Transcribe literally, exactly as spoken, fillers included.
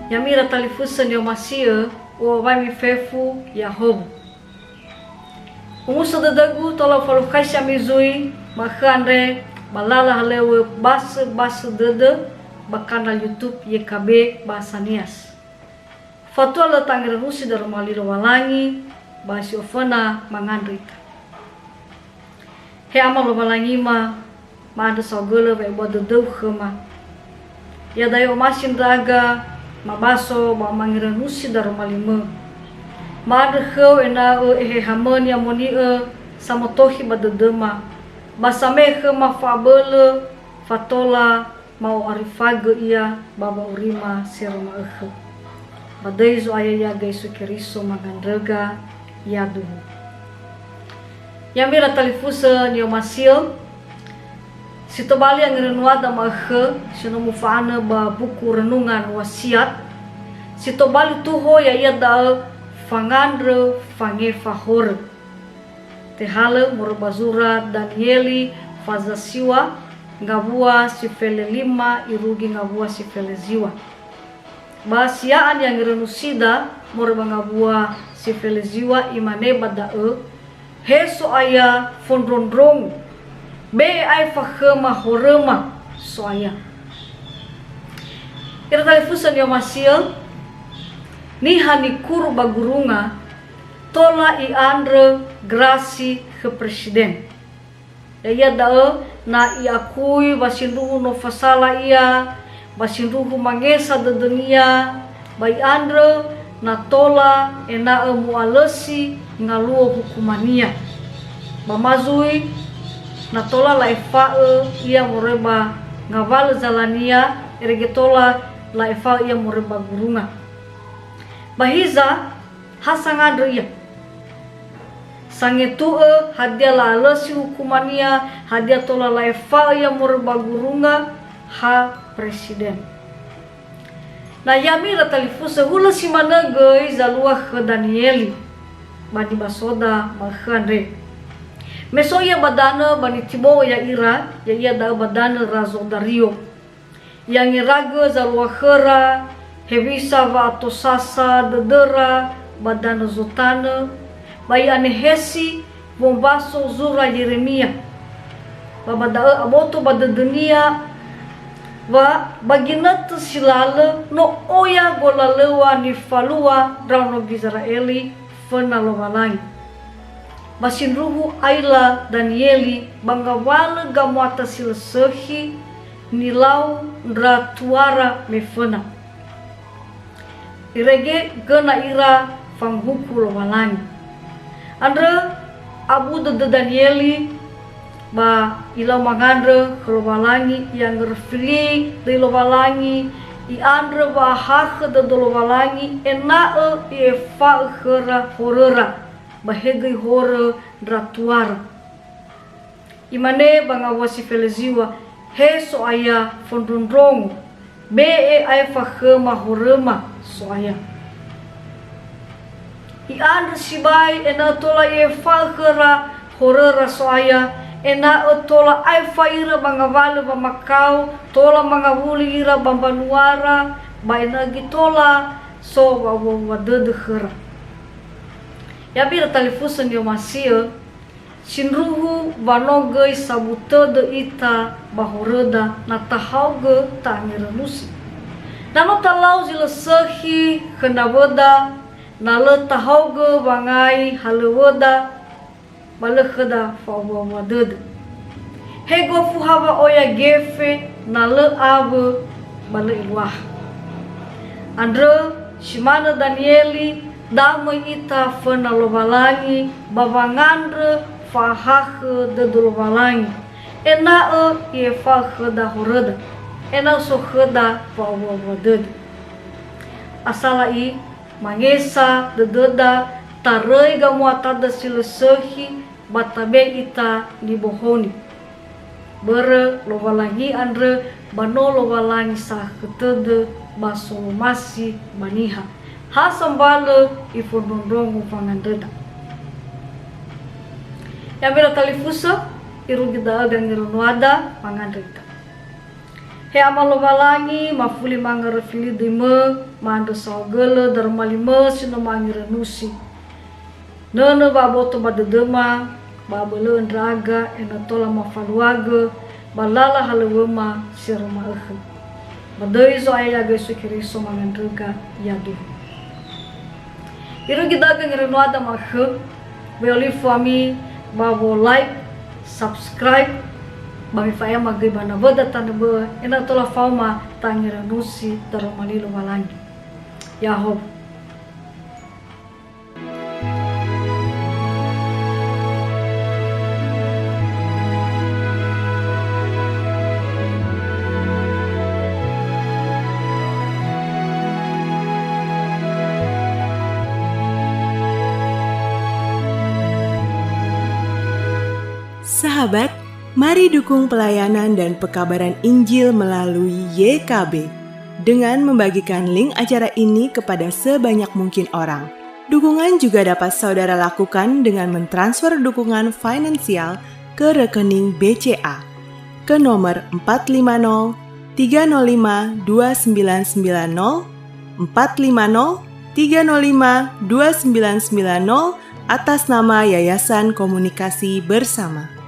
Ya'ami ira talifusö ni'omasi'ö, u'awaimi fefu ya'ahowu. Omuso dödögu tola ufalukhaisi ami zui ma'ökhö andre ba lala halöŵö Basöbasö Dödö ba kanal YouTube Y K B Bahasa Nias. Fatua lö tangerönusi daroma li Lowalangi ba si oföna mangandrö ita. He Ama Lowalangima, ma'andrö saohagölö wa'ebua dödöu khöma. Iada'e omasi ndra'aga mabaso ba mangerönusi daroma limö. Ma'andrö khöu ena'ö Eheha-Mö ni'amoni'ö samötokhi ba dödöma, ba same'e khöma fa'abölö, fatola ma'o'arifagö ia ba wa'aurima si ero ma'ökhö. Ba döi Zo'aya ya'aga Yesu Keriso mangandröga, yaduhu. Ya'ami ira talifusö ni'omasi'ö, si tobali angerönuada ma'ökhö, si no mufa'anö ba buku Renungan Wasiat, si tobali tuho ya'ia da'ö fangandrö fangefa horö. Tehalö moroi ba zura Danieli faza siŵa, ngawua si fele lima irugi ngawua si fele ziŵa. Ba si ya'a ni'angerönusida moroi ba ngawua si fele ziŵa, imane ba da'ö, "He So'aya, fondrondrongu, be'e aefa khöma horöma, So'aya." Ira talifusö ni'omasi'ö, niha nikuru ba gurunga, tola i'andrö grasi khö presiden. Ya'ia da'ö, na i'akui wa sindruhu no fasala ia, ba sindruhu mangesa dödönia, ba i'andrö na tola ena'ö mu'alösi ngaluo hukumania. Ba ma zui, na tola la'efa'ö ia moroi ba ngawalö zalania, irege tola la'efa'ö ia moroi ba gurunga. Ba hiza, ha sangandrö ia. Sangetu'ö hadia la'alösi hukumania, hadia tola la'efa'ö ia moroi ba gurunga, ha presiden. Na ya'ami ira talifusö, hulö si manö göi zalua khö Danieli ba nibasoda ma'ökhö andre. Me so ia ba danö ba nitibo'ö ya'ira, ya'ia da'ö ba danö Razo Dario. I'angeragö zalua khöra hewisa wa'atosasa dödöra ba danö zotanö, ba i'anehesi wombaso zura Yeremia. Ba ba da'ö aboto ba dödönia wa ba ginötö si lalö no oya golalöŵa nifalua ndraono Gizera'eli föna Lowalangi. Ba sindruhu aila Danieli ba ngawalö gamuata si lö sökhi nilau ndra tuara me föna. Irege göna ira fanguhuku Lowalangi. Andrö abu dödö Danieli, ba ilau mangandrö khö Lowalangi, i'angöröfi li döi Lowalangi, i'andrö wa'ahakhö dödö Lowalangi ena'ö i'efa'ö khöra horöra, ba he göi horö ndra tuara. Imane ba ngawua si fele ziŵa, "He So'aya, fondrondrongu, be'e aefa khöma horöma, So'aya." I'andrö sibai ena'ö tola i'efa'ö khöra horöra So'aya, ena'ö tola aefa ira ba ngawalö wamakao, tola mangawuli ira ba mbanuara, ba ena'ö göi tola so wa'owua-owua dödö khöra. Ya'ami ira talifusö ni'omasi'ö, sindruhu wa no göi sabu tödö ita ba horöda na tahaogö ta'angerönusi. Na no talau zi lö sökhi khö nawöda, na lö tahaogö wangai halöŵöda, ba lö khöda fa'owua-owua dödö. He gofu ha wa'oya gefe na lö awö, ba lö eluaha. Andrö, si manö Danieli, da möi ita föna Lowalangi ba wangandrö fa'ahakhö dödö Lowalangi, ena'ö i'efa'ö khöda horöda, ena'ö so khöda fa'owua-owua dödö. Asala'i, mangesa dödöda taröi gamuatada si lö sökhi ba tabe'e ita nibohoni. Börö Lowalangi andrö ba no Lowalangi sakhö tödö ba solomasi ba niha. Ha sambalö ifondrondrongo wangandröda. Ya'ami ira talifusö, irugi da'ö gangerönuada, mangandrö ita. He Ama Lowalangi, mafuli mangöröfi li döi-Mö, ma'andrö saohagölö daroma li-Mö si no mangirenusi. Nönö wa'aboto ba dödöma, ba abölö'ö ndra'aga ena'ö tola mafaluagö ba lala halöŵöma si aroma'ökhö. Ba döi Zo'aya ya'aga Yesu Keriso mangandröga, yaduhu. Irugi da'ö göi ngerönoada ma'ökhö, wa'aolifu ami ba wo like, subscribe, ba mifa'ema göi ba nawöda tanö bö'ö, ena'ö tola faoma tangirenusi daroma li Lowalangi. Ya'ahowu. Sahabat, mari dukung pelayanan dan pekabaran Injil melalui Y K B dengan membagikan link acara ini kepada sebanyak mungkin orang. Dukungan juga dapat saudara lakukan dengan mentransfer dukungan finansial ke rekening B C A ke nomor empat lima nol tiga nol lima dua sembilan sembilan nol, empat lima nol tiga nol lima dua sembilan sembilan nol, atas nama Yayasan Komunikasi Bersama.